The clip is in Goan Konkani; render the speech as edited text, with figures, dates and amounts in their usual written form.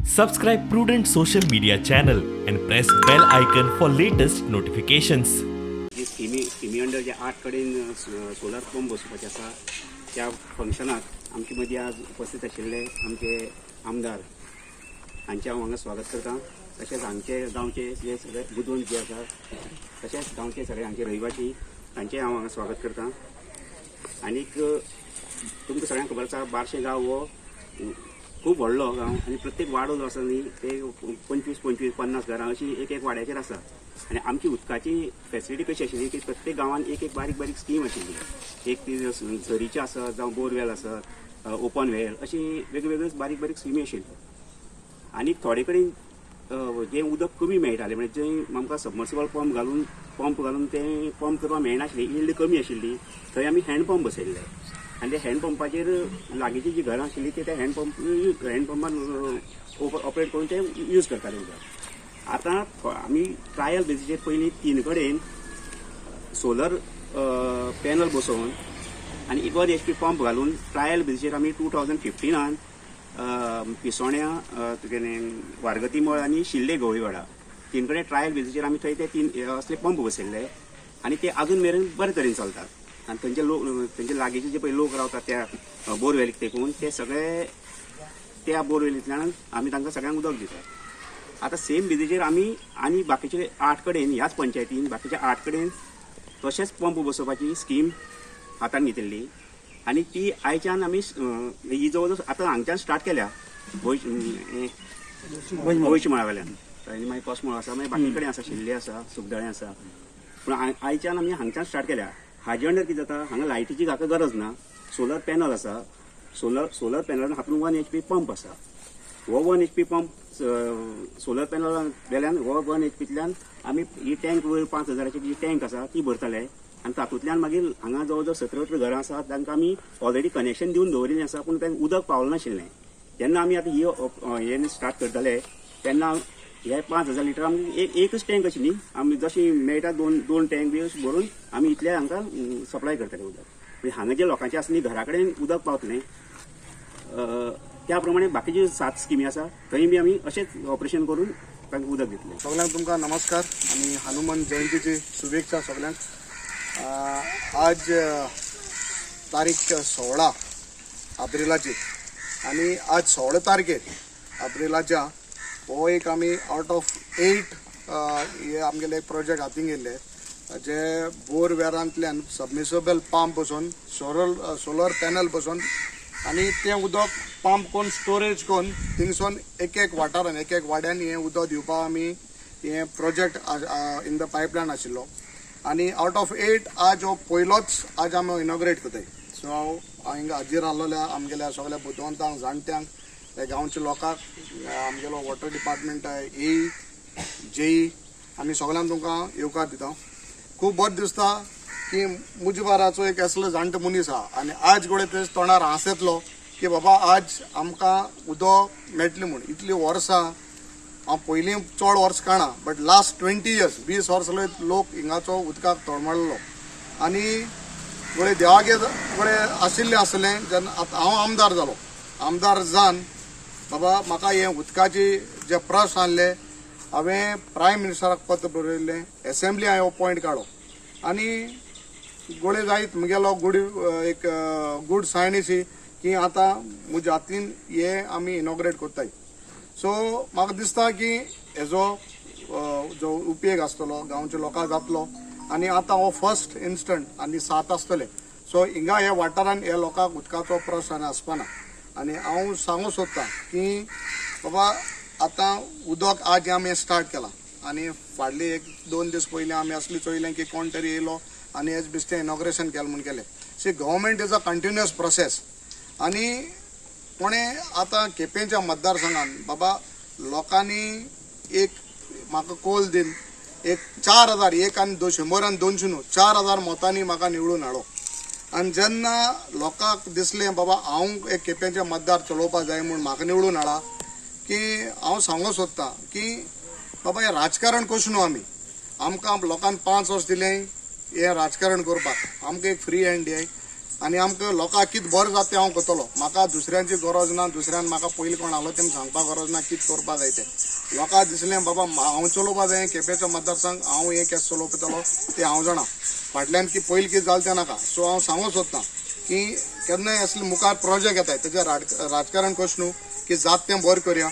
Subscribe Prudent social media channel and press bell icon for latest notifications. जी स्किमी स्किमी अंडर जे आठ कडेन सोलर पंप बसोवपाचे आसा, त्या फंक्शनाक आमचे मदीं आज उपस्थित आशिल्ले आमचे आमदार हांचें हांव हांगा स्वागत करता. तशेंच हांगचे गांवचे जे सगळे बुदवंत जे आसा, तशेंच गांवचे सगळे हांगचे रहिवासी, तांचें हांव हांगा स्वागत करता. आनीक तुमकां सगळ्यांक खबर आसा, बार्शें गांव हो खूब व्हडलो गांव आनी प्रत्येक वाडो जो आसा न्ही, ते 25 25, 50 घरां अशी एक एक वाड्याचेर आसा. आनी आमची उदकाची फेसिलिटी कशी आशिल्ली की प्रत्येक गांवांत एक एक बारीक बारीक स्कीम आशिल्ली. एक ती झरीची आसत, जावं बोरवेल आसत, ओपन वेल, अशी वेगवेगळ्यो बारीक बारीक स्किमी आशिल्ल्यो. आनी थोडे कडेन जें उदक कमी मेळटालें, म्हणजे जें आमकां सबमर्सिबल पंप घालून तें पंप करपाक मेळनासलें, यील्ड कमी आशिल्ली, थंय आमी हँड पंप बसयल्ले. आनी ते हँड पंपाचेर लागींची जी घरां आशिल्लीं, ते त्या हँड पंपान ऑपरेट करून ते यूज करताले उदक. आतां आमी ट्रायल बेजीचेर पयलीं तीन कडेन सोलर पॅनल बसोवन आनी 1 एचपी पंप घालून ट्रायल बेजीचेर आमी 2015नान पिसोण्या, तुगेलें वारगती मळ आनी शिल्ले गवळीवाडा, तीन कडेन ट्रायल बेजीचेर आमी थंय ते तीन असले पंप बसयल्ले आनी ते अजून मेरेन बरे तरेन चलतात. आनी थंयचे लोक, थंयचे लागींचे जे पळय लोक रावतात त्या बोरवेलीक तेकून, ते सगळे त्या बोरवेलींतल्यान आमी तांकां सगळ्यांक उदक दितात. आतां सेम बेजीचेर आमी आनी बाकीचे आठ कडेन, ह्याच पंचायतीन बाकीच्या आठ कडेन तशेंच पंप बसोवपाची स्कीम हातान घेतिल्ली. आनी ती आयच्यान आमी ही जवळ जवळ आतां हांगच्यान स्टार्ट केल्या, गोंयच्या मळा वेल्यान. आनी मागीर कोसमळ आसा, मागीर बाकी कडेन आसा, शिल्ले आसा, सुखदळें आसा. पूण आयच्यान आमी हांगच्यान स्टार्ट केल्या. हाजे अंडर कितें जाता, हांगा लायटीची हाका गरज ना. सोलर पॅनल आसा. सोलर पॅनल हातूंत 1 एचपी पंप आसा. हो 1 एचपी पंप सोलर पॅनल वेल्यान, हो 1 एचपीतल्यान आमी ही टँक वयर 5,000ची जी टँक आसा ती भरतले. आनी तातूंतल्यान मागीर हांगा जवळ जवळ 17-18 घरां आसा, तांकां आमी ऑलरेडी कनेक्शन दिवन दवरिल्लें आसा, पूण तांकां उदक पावलें नाशिल्लें. जेन्ना आमी आतां ही हे स्टार्ट करतले, तेन्ना हे 5,000 लिटर आमी एक एकच टँक अशी न्ही, आमी जशी मेळटा दोन दोन टँक बी अशें भरून आमी इतले हांकां सप्लाय करतले उदक. म्हणजे हांगा जे लोकांचे आसा न्ही, घरा कडेन उदक पावतलें. त्या प्रमाणे बाकीच्यो सात स्किमी आसा, थंय बी आमी अशेंच ऑपरेशन करून तांकां उदक दितले. सगळ्यांक तुमकां नमस्कार आनी हनुमान जयंतीची शुभेच्छा सगळ्यांक. आज तारीख 16 एप्रिलाची आनी आज 16 तारखेर एप्रिलाच्या हो एक आमी आवट ऑफ एट हे आमगेले एक प्रोजेक्ट हातीन घेयल्ले, जे बोर वेरांतल्यान सबमर्सिबल पंप बसोवन, सोलर पॅनल बसोवन आनी तें उदक पंप करून, स्टोरेज करून, थिंगसून एक एक वाठारान, एक एक वाड्यान हें उदक दिवपाक आमी हें प्रोजेक्ट इन the pipeline आशिल्लो. आनी आवट ऑफ एट आज हो पयलोच आज आमी इनॉग्रेट करताय. सो हांव हिंगा हाजीर आहलोल्या आमगेल्या सगळ्या बुदवंतांक, जाणट्यांक, ह्या गांवच्या लोकांक, आमगेलो वॉटर डिपार्टमेंट ए जेई, आमी सगळ्यांक तुमकां येवकार दिता. खूब बरें दिसता की मुजबाराचो एक असलो जाणटो मनीस आहा आनी आज गोडे ते तोंडार हांस येतलो की बाबा, आज आमकां उदक मेळटलें म्हूण. इतलीं वर्सां, हांव पयलीं चड वर्स काणा, बट लास्ट 20 इयर्स, 20 वर्स लोक हिंगाचो उदकाक तळमळलो. आनी गोळे देवागे गोळे आशिल्लें आसलें, जेन्ना आतां हांव आमदार जालो, आमदार जावन बाबा म्हाका हे उदकाची जे प्रश्न आहले, हांवें प्रायम मिनिस्टराक पत्र बरयल्लें, एसेंब्ली हांवें हो पॉयंट काडलो. आनी गोळे जायत मुगेलो गुड एक गूड सायन अशी की आतां म्हज्या हातीन हे आमी इनॉग्रेट करताय. सो म्हाका दिसता की हेजो जो उपयोग आसतलो गांवच्या लोकांक जातलो. आनी आतां हो फर्स्ट इन्स्टंट आनी सात आसतले. सो हिंगा ह्या वाठारान ह्या लोकांक उदकाचो प्रश्न आनी आसपाना. आनी हांव सांगूंक सोदतां की बाबा, आतां उदक आज आमी स्टार्ट केलां आनी फाटली एक दोन दीस पयलीं आमी असली चोयलें की कोण तरी येयलो आनी हेच बेश्टें इनॉग्रेशन केलें म्हूण केलें. See, government is a continuous process. आनी कोणें आतां केपेंच्या मतदारसंघान बाबा लोकांनी एक म्हाका कोल दिवन एक 4,000 एक आनी दो शंबर आनी दोनशे न्हू, 4,000 मतांनी म्हाका निवडून हाडलो. आनी जेन्ना लोकांक दिसलें बाबा, हांव एक केपेंचे मतदार चलोवपाक जाय म्हूण म्हाका निवडून हाडा, की हांव सांगूंक सोदतां की बाबा, हें राजकारण कशें न्हू. आमी आमकां लोकांक 5 वर्स दिलें हें राजकारण करपाक, आमकां एक फ्री हँड दियाय. आनी आमकां लोकांक कितें बरें जाता तें हांव करतलो. म्हाका दुसऱ्यांची गरज ना, दुसऱ्यान म्हाका पयलीं कोण आलो तें सांगपाक गरज ना कितें करपाक जाय तें. लोकांक दिसलें बाबा हांव चलोवपा जाय केपेंचो मतदारसंघ, हांव हें केस चलोवपतलो तें हांव जाणा. फाटल्यान की पयलीं कितें जालें तें नाका. सो हांव सांगूंक सोदतां की केन्नाय असले मुखार प्रोजेक्ट येताय तेजें राजकारण कशें न्हू की जात तें बरें करया.